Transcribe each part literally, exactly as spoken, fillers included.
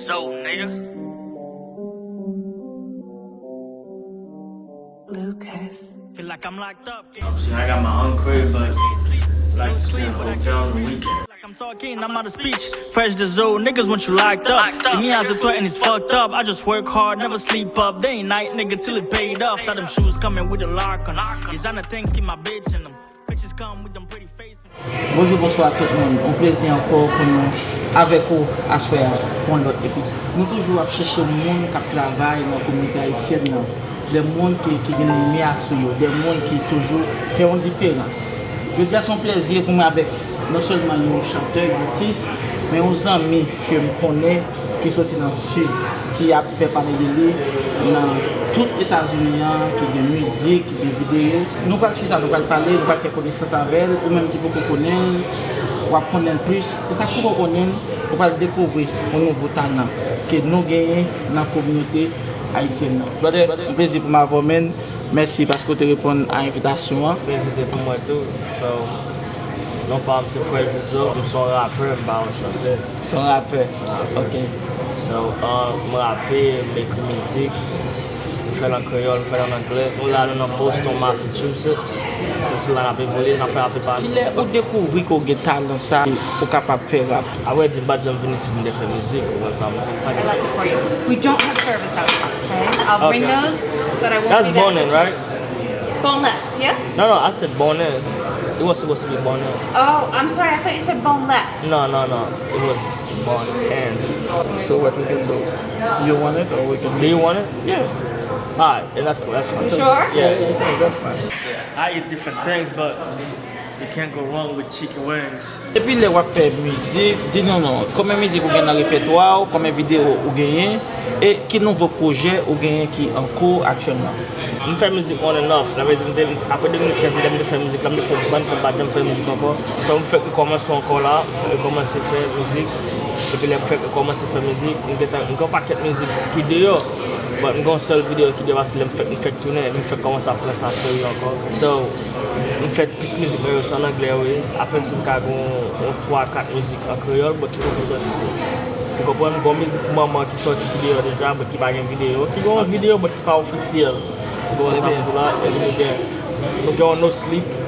So, nigga. Lucas. Feel like I'm locked up. I'm saying I got my own crib, but like to stay in a hotel on the weekend. Like I'm talking, I'm out of speech. Fresh to zoo, niggas want you locked up. See me as a threat and it's fucked up. I just work hard, never sleep up. Day and night, nigga, till it paid off. Thought them shoes coming with a lock on 'em. Designer things keep my bitch in them. Bitches come with them pretty faces. Bonjou, bonswa tout moun. Yon plezi ankò pou nou avèk ou aswè a pou yon lòt epizòd. Nou toujou ap chèche moun k ap travay nan kominote ayisyèn nan. De moun ki, ki gen limyè sou yo, de moun ki toujou fè yon diferans. Jodi a se yon plezi pou mwen avèk non sèlman yon chantè, yon atis, men yon zanmi ke m konnen ki soti nan Sid, ki ap fè pale de li nan tout Etazini an, ki gen mizik, ki gen videyo. Nou pral chita, nou pral pale, nou pral fè konesans avè l, ou menm ki poko konnen l, w ap konnen l plis. Pou sa k poko konnen l, ou pral dekouvri yon nouvo talan ke nou genyen nan kominote ayisyèn nan. Brother, yon plezi pou m avè w, man. Mèsi paske w te reponn a envitasyon an. Plezi te pou mwen tou. So, non pa m se Frè Dizo, m se yon rapè, m pa yon chantè. Se yon rapè. Ok. So, uh, m rape, m ekri mizik, m fè l an kreyòl, m fè l an anglè. Nou la, nou nan Boston, Massachusetts. So, se la n ap evolye, n ap fè rape pa nou. Kilè ou dekouvri ke w gen talan sa, ou kapab fè rap? Avrèdi, m pa t janm vin isit vin te fè mizik, ou konn sa m di. I got it for you. We don't have service outside, okay? I'll bring Okay. those, but I won't That's be back. Bonin, right? Boneless, yeah? No, no, I said Bonin. It was supposed to be Bonin. Oh, I'm sorry. I thought you said boneless. No, no, no. It was Bonin. So what we can do? You want it or we can Do you want it? Yeah. Alright, yeah, that's cool. That's fine. You sure? Yeah, yeah, that's fine. I eat different things, but you can't go wrong with chicken wings. Epi lè w ap fè mizik, di nou non, konbyen mizik ou gen nan repètwa w, konbyen videyo ou genyen, e ki nouvo pwojè ou genyen ki an kou aktyèlman? M fè mizik on and off. Sa vle di, m te, apre de mil kenz, m te, m te fè mizik la, m te fè yon bann tan, m pa t janm fè mizik ankò. So, m fèk rekòmanse ankò la, m fèk rekòmanse fè mizik. Epi lè m fèk rekòmanse fè mizik, m gentan, m gen yon pakèt mizik ki deyò. But m gen yon sèl videyo ki deyò paske lè m fèk, m fèk tounen, epi m fèk kòmanse ap pran sa serye ankò. So, m fè plis mizik mwen yo se an anglè, wi. Apèn si m ka gen yon, yon twa, kat mizik an kreyòl, but ki poko sòti tou. Ou konprann? Gon mizik pou manman ki sòti ki deyò deja, but ki pa gen videyo. Ki gen yon videyo, but ki pa ofisyèl. Ou konprann sa m di w la? Epi nou gen, nou gen yon No Sleep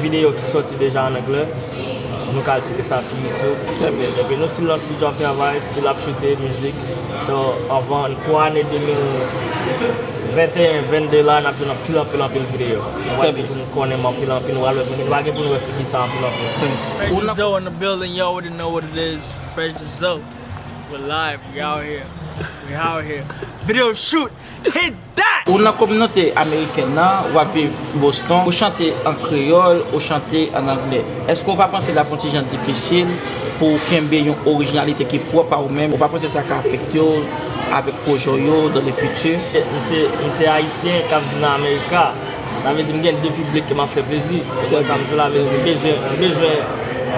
videyo ki sòti deja an anglè. Nou ka al tcheke sa sou YouTube. Epi nou still nan estidyo ap travay, still ap choute mizik. So, anvan, pou ane de mil venteyen, vennde la, n ap jwenn anpil, anpil, anpil videyo. Nou pral gen pou nou konnen m anpil, anpil, nou pral wè, nou pral gen pou nou wè figi sa anpil, anpil. Fresh Dizo in the building, you already know what it is. Fresh Dizo. We're live, we out here. We out here. Video shoot. Hit that! Ou nan kominote amerikèn nan, w ap viv Boston, ou chante an kreyòl, ou chante an anglè. Èske w pa panse l ap yon ti jan difisil pou w kenbe yon orijinalite ki pwòp a ou menm? Ou pa panse sa ka afekte w avèk pwojè w yo dans le futur? M se, m se ayisyen k ap viv nan Amerika. Sa vle di m gen de piblik ke m ap fè plezi. Ou konprann sa m di w la? Sa vle di m bezwen, m bezwen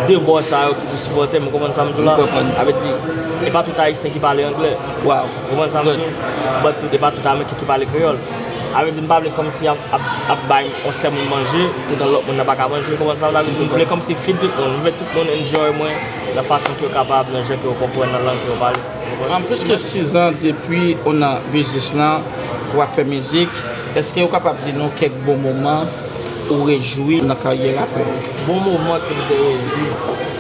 de bò sa yo ki pou sipòte m. Ou konprann sa m di w la? Sa vle di, e pa tout ayisyen ki pale anglè. Ou konprann sa m di w? But tout, e pa tout ameriken ki pale kreyòl. Sa vle di m pa vle kòmsi ap, ap, ap bay yon sèl moun manje, poutan lòt moun nan pa ka manje. Ou konprann sa m di w la? Sa vle di m vle kòmsi feed tout moun, m vle tout moun enjoy mwen nan fason ke yo kapab, nan jan ke yo konprann, nan lang ke yo pale. Ou konprann? An plis ke sizan depi ou nan biznis lan, w ap fè mizik, èske ou kapab di nou kèk bon moman ou rejwi nan karyè rapè? Bon moman ke m te rejwi,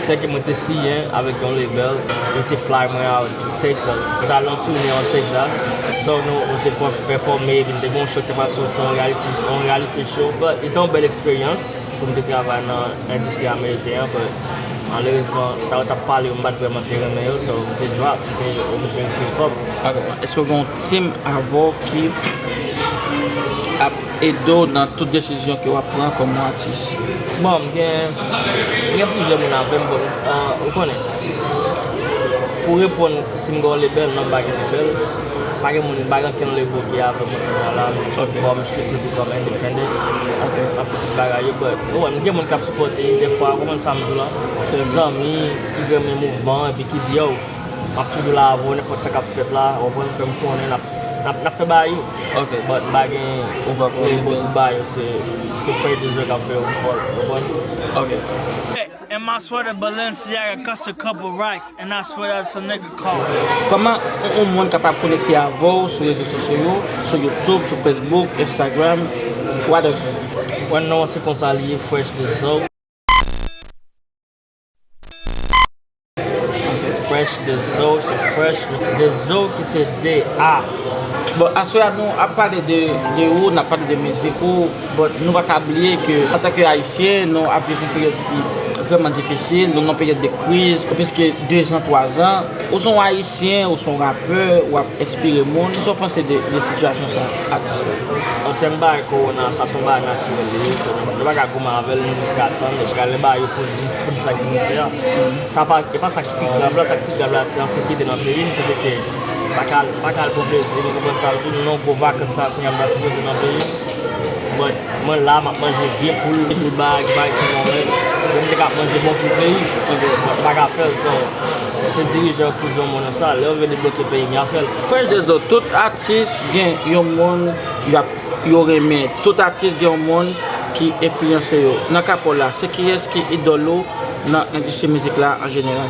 se ke mwen te siyen avèk yon label, yo te fly mwen out to Texas. T al nan toune an Texas. So nou, nou te pèf-, pèfòme, epi m te gen yon show ki te pral soti, yon reality, yon reality show. But, li te yon bèl eksperyans pou m te travay nan endistri ameriken an, but malerezman, sa yo t ap pale yo, m pa t vrèman te renmen yo, so m te drop, m te oblije retire kò m. Èske w gen yon team avè w ki ap ede w nan tout desizyon ke w ap pran kòm yon atis? Bon, m gen, m gen plizyè moun avè m, but, ah, ou konnen, pou reponn si m gen yon label, non, m pa gen label. Pa gen moun, pa gen ankenn label ki avè mwen kounye a la. Bon, m strictly pou kò m, independent. M ap fè tout bagay yo, but, ou wè, m gen moun k ap sipòte, dèfwa, ou konprann sa m di w la? Zanmi ki renmen mouvman an, epi ki di, yo, m ap toujou la avè w, nenpòt sa k ap fèt la, ou konprann, fè m konnen, n ap, n ap, n ap fè bagay yo. But m pa gen label pou ba yo, se, se Frè Dizo k ap fè yo, ou konprann? And my sweater Balenciaga cost a couple racks, and I swear that's a nigga car. Kòman yon, yon moun kapab konekte avè w sou rezo sosyo yo, sou YouTube, sou Facebook, Instagram, whatever? Mwen non se konsa li ye, Fresh Dezo. Fresh Dezo, se Fresh Dezo ki se D A. Bon, aswè a nou ap pale de, de ou, n ap pale de mizik ou, but nou pa ka bliye ke antanke Ayisyen, nou ap viv yon peryòd ki vrèman difisil, nou nan yon peryòd de kriz, plis ke dezan, twazan. Ou se yon Ayisyen, ou se yon rapè, w ap enspire moun. Kisa w panse de, de sitiyasyon sa, atis la? An tèm bagay kowona, sa se yon bagay natirèl li ye, so nou pa ka goumen avè l, nou jis ka tann, epi lè bagay yo poze, nou fè sa ki pou nou fè a. Sa pa, e pa sa ki pi grav la, sa ki pi grav la se ensekirite nan peyi n, kote ke m pa ka al, m pa ka al pran plezi m, ou konprann sa m di w, nou nan yon gwo vakans la kounye a, m ta sipoze nan peyi m. But mwen la, m ap manje vye poul, vye poul bay, bay ti mwen, mwen m te ka ap manje bon poul peyi, but m pa ka fè l, so se dirijan yo k pou di yon moun sa, lè yo vle debloke peyi m, y a fè l. Fresh Dezo, tout atis gen yon moun y ap, yo renmen, tout atis gen yon moun ki enfliyanse yo. Nan ka pa w la, se kiyès ki idòl ou nan endistri mizik la an jeneral?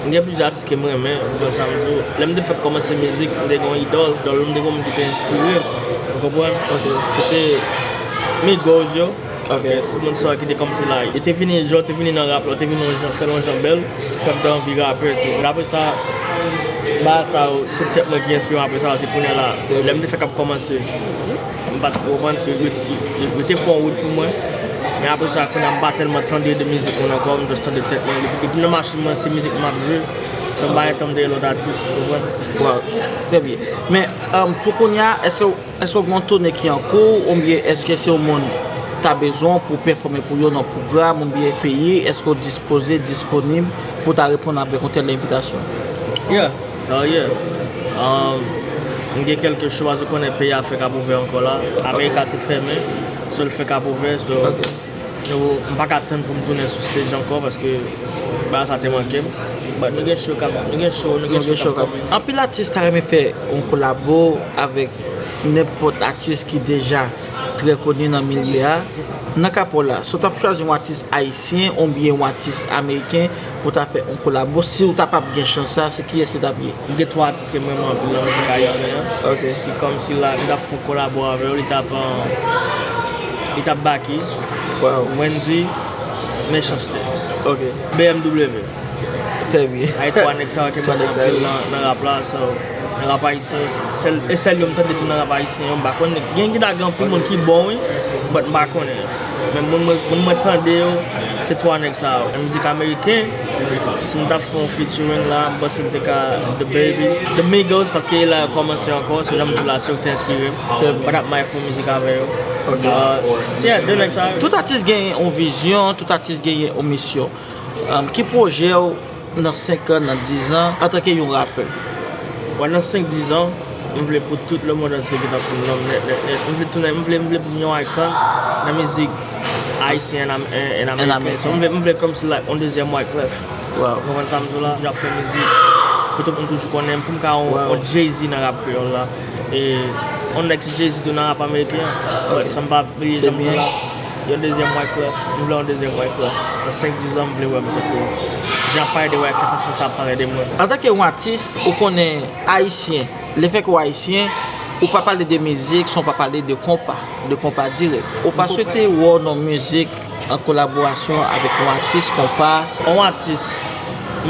M gen plizyè atis ke m renmen, ou konprann sa m di w. Lè m te fèk kòmanse mizik, m te gen yon idòl, idòl m te gen yon moun ki te enspire m, ou konprann? Se te Migos yo. Se moun sa ki te kòmsi la, yo te vini, jan yo te vini nan rap la, yo te vini yon jan, fè l yon jan bèl, fè m te anvi rapè tou. Men apre sa, bagay sa yo, se tèt mwen ki enspire m apre sa, se kounye a la, lè m te fèk ap kòmanse. M pa t konprann, se yo, yo, yo te fè yon wout pou mwen. Men apre sa, kounye a m pa tèlman tande de mizik moun ankò, m just tande tèt mwen. Depi, depi nan machin mwen, se mizik m ap jwe. San m pa gen tan m tande lòt atis, ou konprann? Wow, trè byen. Men, um, pou kounye a, èske, èske w gen yon toune ki an kou, oubyen èske se yon moun ta bezwen w pou pèfòme pou yo nan pwogram, oubyen peyi, èske w dispoze, disponib pou ta reponn avèk yon tèl envitasyon? Yeah, oh yeah. Um, m gen kèlke show, paske w konnen peyi a fèk ap ouvè ankò la. Amerika te fèmen, so l fèk ap ouvè, so nou, m pa ka tann pou m tounen sou stage ankò, paske bagay sa te manke m. But nou gen show kanmenm, nou gen show, nou gen show k ap kòmanse. Anpil atis ta renmen fè yon kolabo avèk nenpòt atis ki deja trè koni nan milye a. Nan ka pa w la, si w t ap chwazi yon atis ayisyen oubyen yon atis ameriken pou w ta fè yon kolabo, si w ta p ap gen chans sa, se kiyès li t ap ye? M gen twa atis ke m renmen anpil nan mizik ayisyen an. Si kòmsi la, m t ap fè yon kolabo avè yo, li t ap, li t ap Baky, Wendy, Mechanste, B M W. Trè byen. Ay twa nèg sa yo ke m renmen anpil nan, nan rap la, so, nan rap ayisyen, se sèl, e sèl yo m tande tou nan rap ayisyen yo, m pa konnen. Gen ki ta gen anpil moun ki bon, wi, but m pa konnen. Men moun mwen, moun mwen tande yo, se twa nèg sa yo. Nan mizik ameriken, si m t ap fè yon featuring la, m panse m te ka The Baby, The Migos, paske e la yo kòmanse ankò, se jan m di w la, se yo ki te enspire m. But ap may fè yon mizik avè yo. Uh, yeah, de nèg sa yo. Tout atis genyen yon vizyon, tout atis genyen yon misyon. Um, ki pwojè w nan senk an, nan diz an, antanke yon rapè? Bon, nan senk, diz an, m vle pou tout lemonn antye gentan konn non m nèt, nèt, nèt. M vle tounen, m vle, m vle pou m yon icon nan mizik ayisyen and, and, and ameriken. So, m vle, m vle kòmsi like yon dezyèm Wyclef. Ou konprann sa m di w la? M toujou ap fè mizik pou tout moun toujou konnen m, pou m ka yon, yon Jay-Z nan rap kreyòl la. E yon nèg si Jay-Z tou nan rap ameriken an. But sa m pa bliye jan m di w la. Yon dezyèm Wyclef, m vle yon dezyèm Wyclef. Nan senk, diz an, m vle wè m tankou jan ap pale de Wyclef, fason sa ap pale de mwen. Antanke yon atis, ou konnen ayisyen, lefètke w ayisyen, ou pa pale de mizik san w pa pale de konpa, de konpa dirèk. Ou pa swete wè w nan mizik an kolaborasyon avèk yon atis konpa? Yon atis,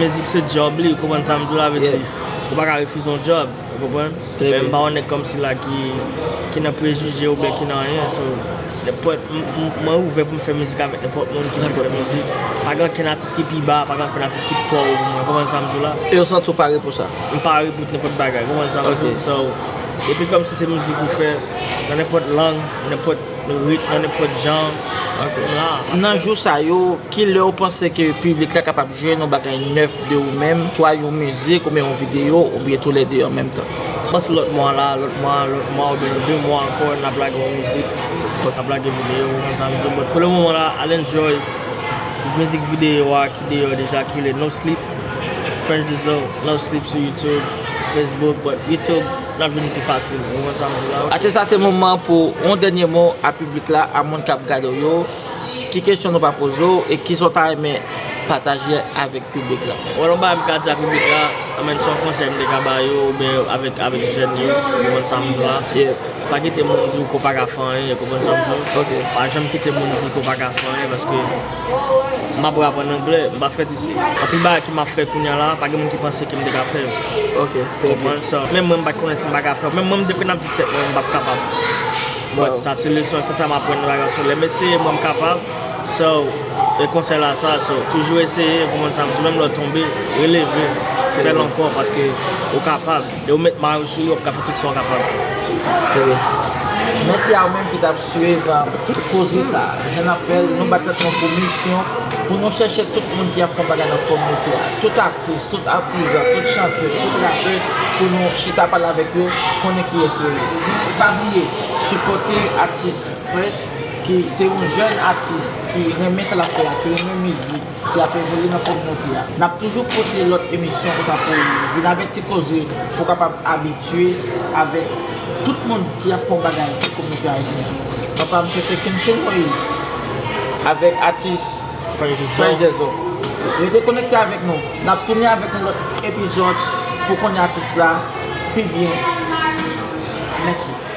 mizik se djòb li, ou konprann sa m di w la, vle di, ou pa ka refize yon djòb, ou konprann? Men m pa yon nèg kòmsi la ki, ki nan prejije oubyen ki nan anyen. So, nenpòt, m, m, mwen ouvè pou m fè mizik avèk nenpòt moun ki vle fè mizik. Pa gen okenn atis ki pi ba, pa gen okenn atis ki twò wo pou mwen. Ou konprann sa m di w la? E w santi w pare pou sa? M pare pou nenpòt bagay. Ou konprann sa m di w? So, depi kòmsi se mizik ou fè, nan nenpòt lang, nenpòt ritm, nan nenpòt jan, m la. Nan jou sa yo, Kilè w panse ke piblik la kapab jwenn yon bagay nèf de ou menm, swa yon mizik oubyen yon videyo, oubyen toulède an menm tan? M panse lòt mwa la, lòt mwa, lòt mwa oubyen nan de mwa ankò, n ap lage yon mizik, n ap lage videyo, ou konn sa m di w. But pou le moman la, al enjoy mizik videyo a ki deyò deja, ki rele No Sleep, French Diesel, No Sleep sou YouTube, Facebook, but YouTube, n ap jwenn li pi fasil, ou konn sa m di w la. Atis la, se moman pou yon dènye mo a piblik la, a moun k ap gade w yo. Ki kesyon nou pa poze w e kisa w ta renmen pataje avèk piblik la? Bon, yon bagay m ka di a piblik la, anmenn se yon konsèy m te ka ba yo, oubyen avèk, avèk jèn yo, ou konprann sa m di w la. Pa kite moun di w ke w pa ka fè anyen, ou konprann sa m di w? Pa janm kite moun di ke w pa ka fè anyen, paske m ap aprann anglè, m pa fèt isi. Anpil bagay ke m ap fè kounye a la, pa gen moun ki panse ke m te ka fè yo. Ok, trè byen. Menm mwen, m pa t konnen si m pa ka fè yo. Menm mwen, m te konn ap di tèt mwen, m p ap kapab. But sa se leson, se sa m aprann nan bagay sa. Lè m eseye, mwen m kapab. So, e konsèy la sa, so, toujou eseye, ou konprann sa m di w, menm lè w tonbe, releve, fè l ankò, paske ou kapab. E ou met may ou sou li, w ap ka fè tout sa w kapab. Trè byen. Mèsi a ou menm ki t ap swiv tout koze sa. Jan n ap fè l, nou bat tèt nou pou misyon, pou nou chèche tout moun ki ap fè yon bagay nan kominote a. Tout atis, tout atizan, tout chantè, tout rapè, pou nou chita pale avèk yo, konnen kiyès yo ye. Pa bliye, sipòte atis Fresh, ki se yon jèn atis ki renmen sa l ap fè a, ki renmen mizik, ki ap evolye nan kominote a. N ap toujou pote lòt emisyon konsa pou vin avèk ti koze pou w kapab abitye avèk tout moun ki ap fè yon bagay pou kominote ayisyen an. Papa m se te Kenchen Moïse avèk atis Frè Jezò. Rete konekte avèk nou. N ap tounen avèk yon lòt epizòd pou konnen atis la pi byen. Mèsi.